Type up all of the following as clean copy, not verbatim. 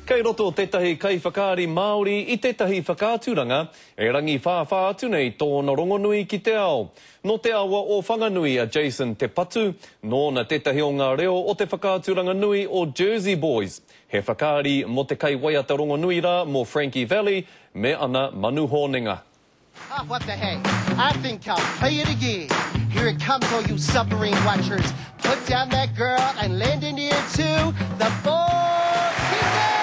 Kei roto tētahi kaiwhakaari Māori i tētahi whakaaturanga e rangiwhāwhā atu nei tōna rongonui ki te ao. Nō te awa o Whanganui a Jason Te Patu, nōna tētahi o ngā reo o te whakaaturanga nui o Jersey Boys, he whakaari mō te kaiwaiata rongonui rā mō Frankie Valli me ana manu hōnenga. Ah, what the hey? I think I'll play it again. Here it comes, all you submarine watchers. Put down that girl and lend an ear to the Four Seasons!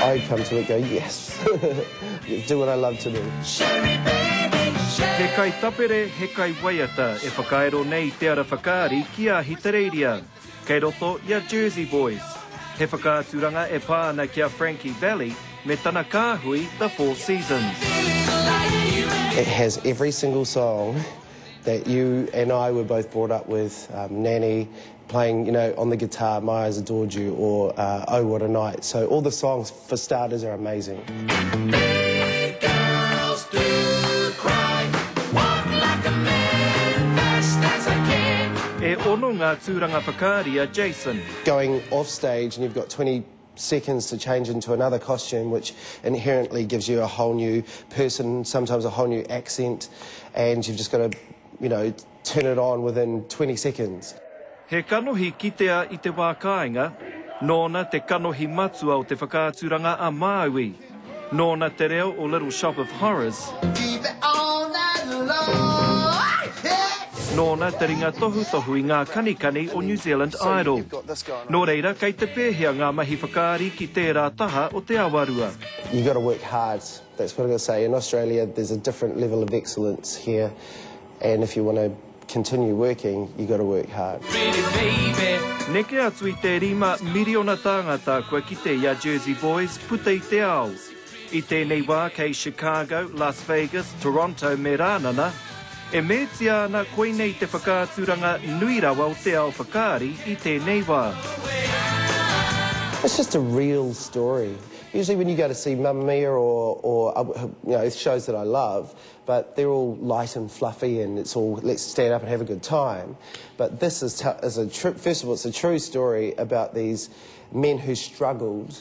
I come to it go, yes, do what I love to do. He kai tapere, he kai waiata e whakaero nei te ara whakaari ki Ahitereiria. Kei roto i a Jersey Boys, he whakaaturanga e pā ana ki a Frankie Valli me tana kāhui The Four Seasons. It has every single song that you and I were both brought up with, um, Nanny playing, you know, on the guitar, My Eyes Adored You, or uh, Oh What a Night. So all the songs, for starters, are amazing. Big girls do cry, walk like a man, fast as I can. E ono ngā tūranga whakaari a Jason. Going off stage and you've got 20 seconds to change into another costume, which inherently gives you a whole new person, sometimes a whole new accent, and you've just got to, you know, turn it on within 20 seconds. He kanohi kitea i te wā kāinga, nōna te kanohi matua o te whakaaturanga a Māui. Nōna te reo o Little Shop of Horrors. Keep it all night long. Nōna te ringa tohutohu i ngā kanikani o New Zealand Idol. Nō reira, kei te pēhea ngā mahi whakaari ki tērā taha o te awarua? You gotta work hard, that's what I've gotta say. In Australia there's a different level of excellence here and if you wanna continue working, you gotta work hard. Pretty baby. Neke atu i te 5 miriona tāngata kua kite i a Jersey Boys puta i te ao. I tēnei wā kei Chicago, Las Vegas, Toronto me Rānana, e meatia ana koinei te whakaaturanga nui rawa o te ao whakaari i tēnei wā. It's just a real story. Usually when you go to see Mamma Mia or shows that I love, but they're all light and fluffy and it's all let's stand up and have a good time. But this is, is a true, first of all, it's a true story about these men who struggled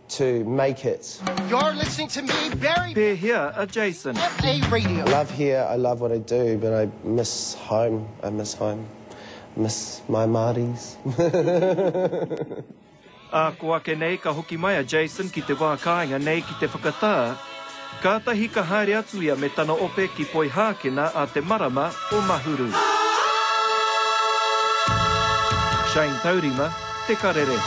to make it. You're listening to me, Barry Pēhea a Jason? FA Radio. I love here, I love what I do, but I miss home. I miss home. I miss my Māoris. Ā, ko ake nei ka hoki mai a Jason ki te wā kāinga nei ki te whakatā, kātahi ka haere atu ia me tana ope ki Poihākena a te marama o Mahuru. Shane Taurima, Te Karere.